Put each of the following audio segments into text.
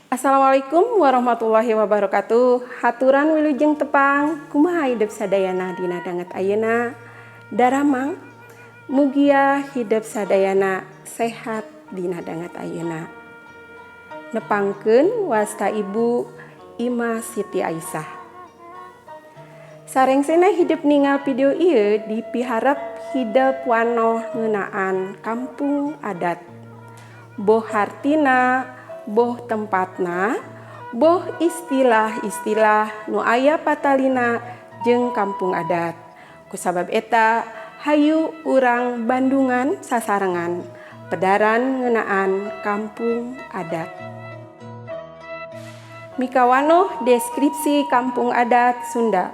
Assalamualaikum warahmatullahi wabarakatuh. Haturan wilujeng tepang, kumaha hidep sadayana dina danget ayeuna? Daramang, mugia hidep sadayana sehat dina danget ayeuna. Nepangkeun, wasta Ibu Ima Siti Aisyah. Sarengsena hidep ningal video ieu, dipiharep hidep wanoh ngeunaan kampung adat. Boh hartina, boh tempatna, boh istilah-istilah nu aya patalina jeung kampung adat. Kusabab eta, hayu urang bandungan sasarengan pedaran ngeunaan kampung adat. Mikawanoh deskripsi kampung adat Sunda.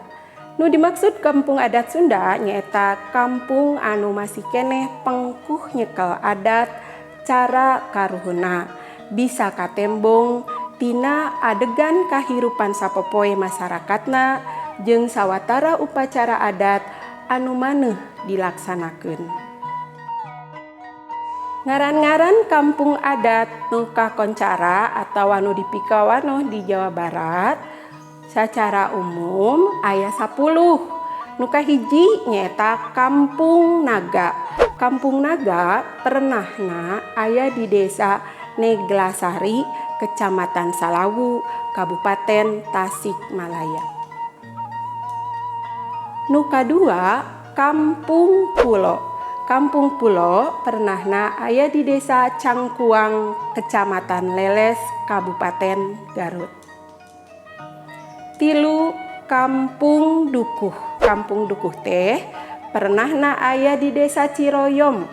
Nu dimaksud kampung adat Sunda nyaeta kampung anu masih keneh pengkuh nyekel adat cara karuhunna, bisa katembong tina adegan kahirupan sapopoe masyarakatna jeung sawatara upacara adat anu maneh dilaksanakeun. Ngaran-ngaran kampung adat nu kakoncara atawa nu dipikawanoh di Jawa Barat secara umum aya 10. Nu kahiji nyaeta Kampung Naga. Kampung Naga pernahna aya di Desa Neglasari, Kecamatan Salawu, Kabupaten Tasikmalaya. Nu kadua, Kampung Pulo. Kampung Pulo pernahna aya di Desa Cangkuang, Kecamatan Leles, Kabupaten Garut. Tilu, Kampung Dukuh. Kampung Dukuh teh pernahna aya di Desa Ciroyom,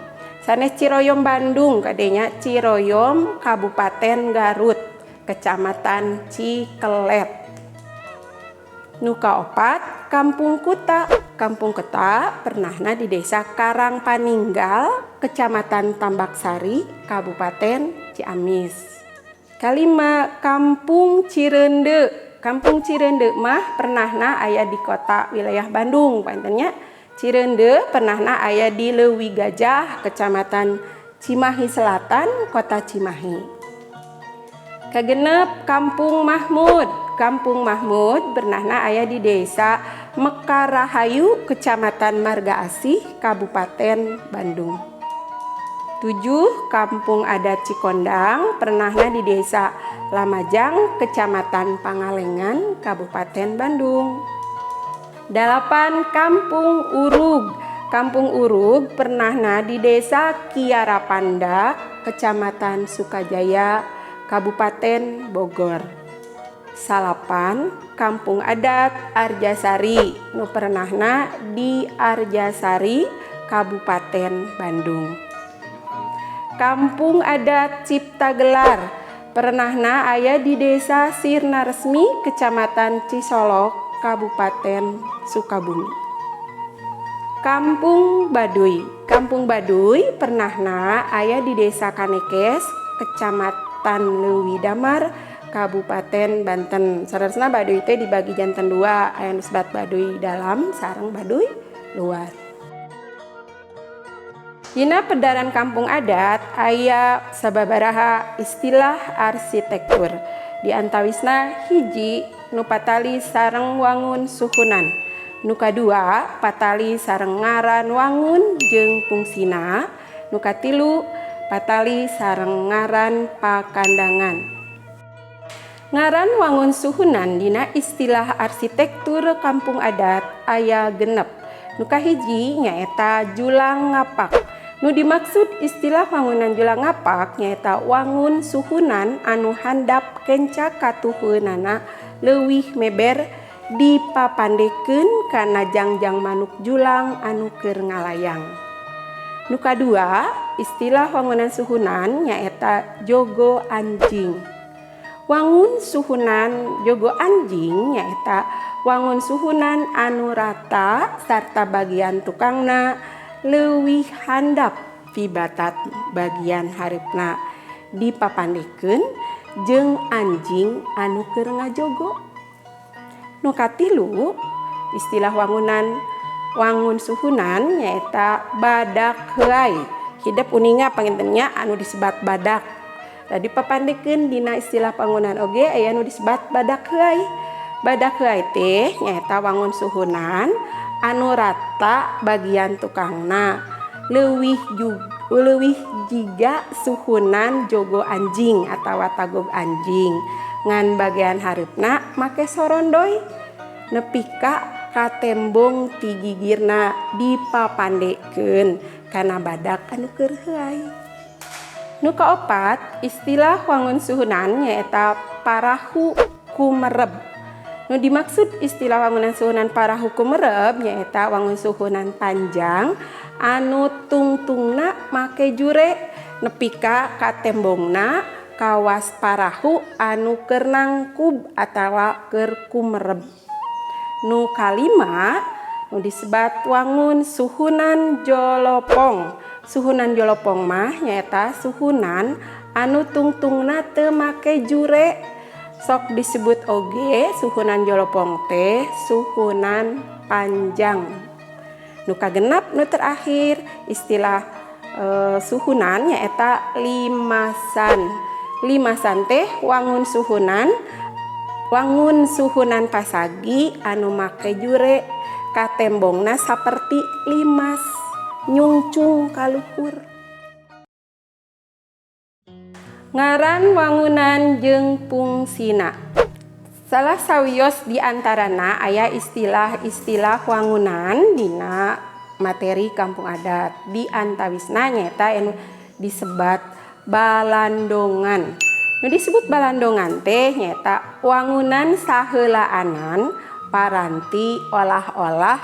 sanes Ciroyom Bandung, kade nya, Ciroyom, Kabupaten Garut, Kecamatan Cikelet. Nu kaopat, Kampung Kuta. Kampung Kuta pernahna di Desa Karang Paninggal, Kecamatan Tambaksari, Kabupaten Ciamis. Kalima, Kampung Cireundeu. Kampung Cireundeu mah pernahna aya di kota wilayah Bandung, panginten nya. Cireundeu pernahna aya di Leuwi Gajah, Kecamatan Cimahi Selatan, Kota Cimahi. Kagenep, Kampung Mahmud. Kampung Mahmud pernahna aya di Desa Mekarahayu, Kecamatan Marga Asih, Kabupaten Bandung. 7, Kampung Adat Cikondang pernahna di Desa Lamajang, Kecamatan Pangalengan, Kabupaten Bandung. 8, Kampung Urug. Kampung Urug pernahna di Desa Kiarapanda, Kecamatan Sukajaya, Kabupaten Bogor. 9, Kampung Adat Arjasari nu pernahna di Arjasari, Kabupaten Bandung. Kampung Adat Cipta Gelar pernahna aya di Desa Sirna Resmi, Kecamatan Cisolok, Kabupaten Sukabumi. Kampung Baduy. Kampung Baduy pernahna aya di Desa Kanekes, Kecamatan Leuwidamar, Kabupaten Banten. Saleresna Baduy teh dibagi janten dua, aya nu disebat Baduy Dalam sareng Baduy Luar. Dina pedaran kampung adat aya sababaraha istilah arsitektur. Di antawisna, hiji, nu patali sareng wangun suhunan. Nu kadua, patali sareng ngaran wangun jeung fungsina. Nu katilu, patali sareng ngaran pakandangan. Ngaran wangun suhunan dina istilah arsitektur kampung adat aya 6. Nu kahiji nyaeta julang ngapak. Nu dimaksud istilah wangunan julang ngapak nyaeta wangun suhunan anu handap kenca katuhueunana leuwih meber, dipapandekeun kana jangjang manuk julang anu keur ngalayang. Nu kadua, istilah wangunan suhunan nyaeta jogo anjing. Wangun suhunan jogo anjing nyaeta wangun suhunan anu rata sarta bagian tukangna leuwih handap tibatan bagian hareupna, dipapandekeun jeung anjing anu keur ngajogo. Nu katilu, istilah wangunan wangun suhunan nyaeta badak heuay. Hidep uninga panginten nya anu disebat badak. Da dipapandekeun dina istilah bangunan oge aya nu disebat badak heuay. Badak heuay teh nyaeta wangun suhunan anu rata bagian tukangna. Leuwih leuwih jiga suhunan jogo anjing atawa tagog anjing. Ngan bagian hareupna make sorondoy nepi ka katembong ti gigirna dipapandekeun kana badak anu keur heuay. Nu kaopat, istilah wangun suhunan nyaeta parahu kumereb. Nu dimaksud istilah wangunan suhunan parahu kumereb nyaeta wangun suhunan panjang anu tungtungna make jure nepi ka katembongna kawas parahu anu keur nangkub atawa keur kumereb. Nu kalima, nu disebat wangun suhunan jolopong. Suhunan jolopong mah nyaeta suhunan anu tungtungna teu make jure. Sok disebut oge suhunan jolopong teh suhunan panjang. Nu kagenap, nu terakhir, istilah suhunan nyaeta limasan. Limasan teh wangun suhunan pasagi anu make jure, katembongna saperti limas nyungcung kaluhur. Ngaran wangunan jeung pungsina. Salah sawios di antarana aya istilah-istilah wangunan dina materi kampung adat. Di antawisna nyaeta anu disebat balandongan. Nu disebut balandongan teh nyaeta wangunan saheulaanan paranti olah-olah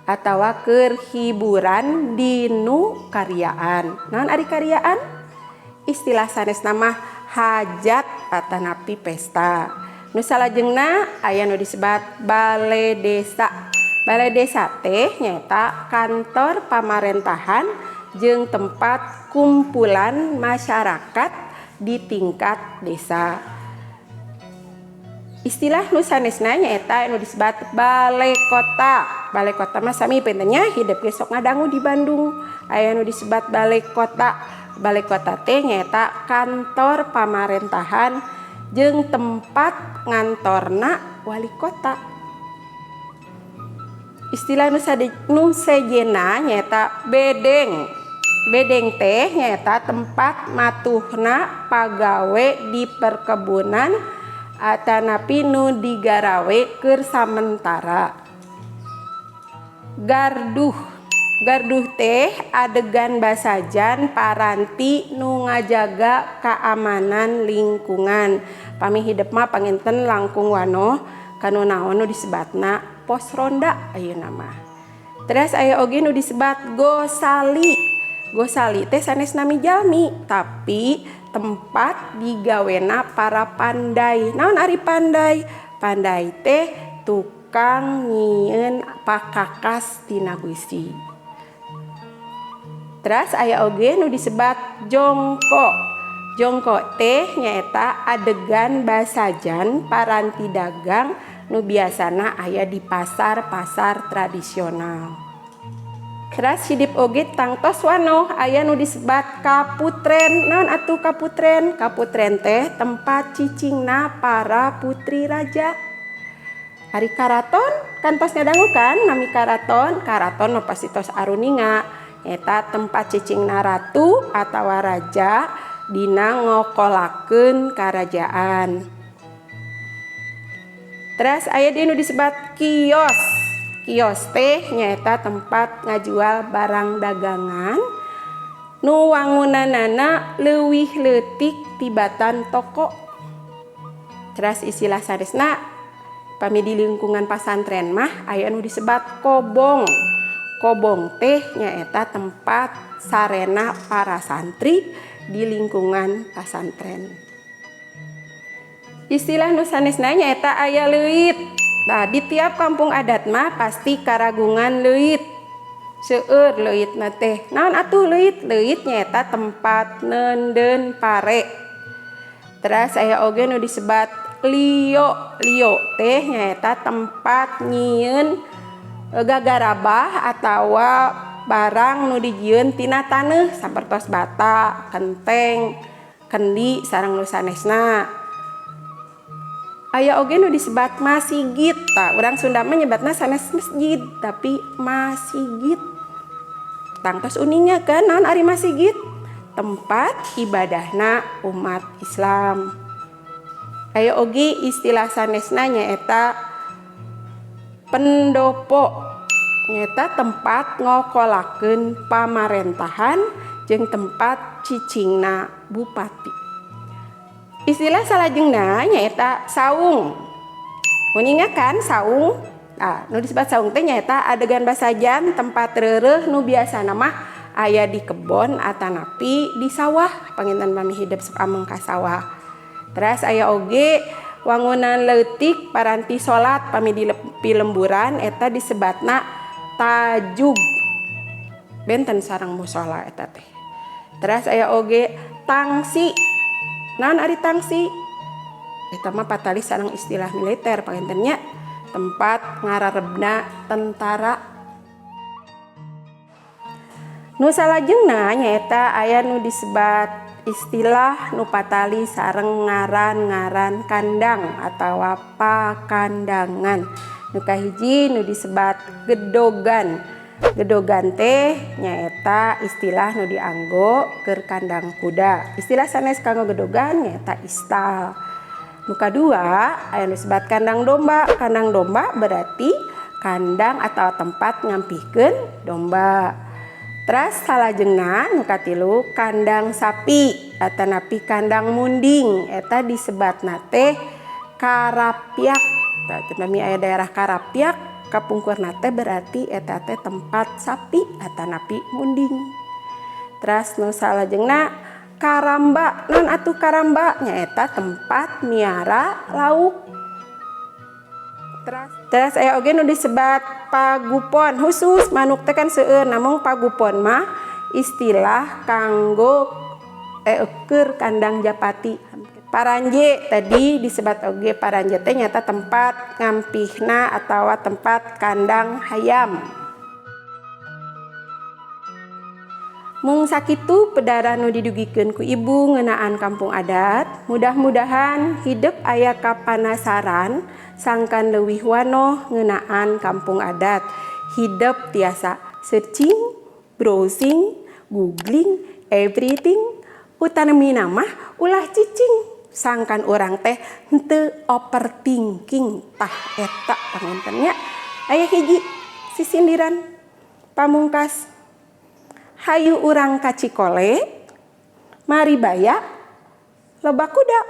atawa keur hiburan dinu karyaan. Naon ari karyaan? Istilah sanesna mah hajat atanapi pesta. Nu salajengna aya nu disebat bale desa. Balai desa teh nyaeta kantor pamarentahan jeung tempat kumpulan masyarakat di tingkat desa. Istilah nu sanesna nyaeta nu disebat balai kota. Balai kota mah sami punten nya, hidep ge sok ngadangu di Bandung. Aya nu disebat balai kota. Balai kota teh nyaeta kantor pamarentahan jeung tempat ngantorna wali kota. Istilah nu sejenna nyaeta bedeng. Bedeng teh nyaeta tempat matuhna pagawe di perkebunan atanapi nu digarawe keur samentara. Garduh. Garduh teh adegan basajan paranti nu ngajaga keamanan lingkungan. Pami hidep mah panginten langkung wanoh kanu naon nu disebatna pos ronda ayeuna mah. Teras aya oge nu disebat gosali. Gosali teh sanes nami jalmi, tapi tempat digawena para pandai. Naon ari pandai? Pandai teh tukang nyieun pakakas tina beusi. Teras aya oge nu disebat jongko. Jongko teh nyaeta adegan basajan paranti dagang nu biasana aya di pasar-pasar tradisional. Teras hidep oge tangtos wanoh aya nu disebat kaputren. Naon atuh kaputren? Kaputren teh tempat cicingna para putri raja. Ari karaton kantos ngadangu kan nami karaton? Karaton mah pasti tos aruninga. Eta tempat cicingna ratu atawa raja dina ngokolakeun karajaan. Teras aya deui nu disebat kios. Kios teh nyaeta tempat ngajual barang dagangan nu wangunanana leuwih leutik tibatan toko. Teras istilah sanesna pami di lingkungan pasantren mah aya nu disebat kobong. Kobong teh nyaeta tempat sarena para santri di lingkungan pasantren. Istilah nu sanesna nyaeta aya leuit. Nah, di tiap kampung adat mah pasti karagungan leuit. Seueur leuitna teh. Naon atuh leuit? Leuit nyaeta tempat neundeun pare. Teras aya oge nu disebat lio. Lio teh nyaeta tempat nyieun gagarabah atawa barang nu dijieun tina taneuh sapertos bata, kenteng, Kendi sareng nu sanesna. Aya oge nu disebat masigit. Tah, urang Sunda mah nyebatna sanes masjid, tapi masigit. Tangtos uninga kan naon ari masigit? Tempat ibadahna umat Islam. Aya oge istilah sanesna nyaeta pendopo. Nyaeta tempat ngokolakeun pamarentahan jeung tempat cicingna bupati. Istilah salajengna nyaeta saung. Uninga kan saung? Nah, nu disebut saung teh nyaeta adegan basajan tempat reureuh nu biasana mah aya di kebon atanapi di sawah. Panginten pami hidep sok ameng ka sawah. Teras aya oge wangunan leutik paranti salat pami di pilemburan eta disebatna tajug. Benten sareng musala eta teh. Teras aya oge tangsi. Naon ari tangsi? Eta mah patali sareng istilah militer panginten nya, tempat ngararebna tentara. Nu salajengna nyaeta aya nu disebat istilah nu patali sareng ngaran-ngaran kandang atawa pakandangan. Nu kahiji nu disebat gedogan. Gedogan teh nyaeta istilah nu dianggo keur kandang kuda. Istilah sanes kanggo gedogan nyaeta istal. Nu kadua aya nu disebat kandang domba. Kandang domba berarti kandang atau tempat ngampihkeun domba. Teras salajengna nu katilu kandang sapi atanapi kandang munding eta disebatna teh karapyak. Tah, pami aya daerah Karapyak kapungkurna teh berarti eta teh tempat sapi atanapi munding. Teras nu salajengna karamba. Naon atuh karamba? Nyaeta tempat miara lauk. Teras aya oge nu disebat pagupon. Khusus manuk teh kan seueur, namung pagupon mah istilah kanggo keur kandang japati. Paranje tadi disebat oge paranje teh nyata tempat ngampihna atawa tempat kandang hayam. Mung sakitu pedara nu didugikeun ku ibu ngeunaan kampung adat, mudah-mudahan hidep aya kapanasaran sangkan leuwih wanoh ngeunaan kampung adat. Hidep tiasa searching, browsing, googling, everything. Utamina mah ulah cicing sangkan urang teh henteu overthinking. Tah eta panginten nya. Aya hiji sisindiran pamungkas. Hayu urang ka Cikole, maribaya, loba kuda.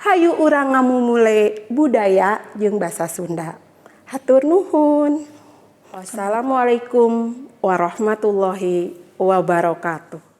Hayu urang ngamumule budaya jeung basa Sunda. Hatur nuhun. Wassalamualaikum warahmatullahi wabarakatuh.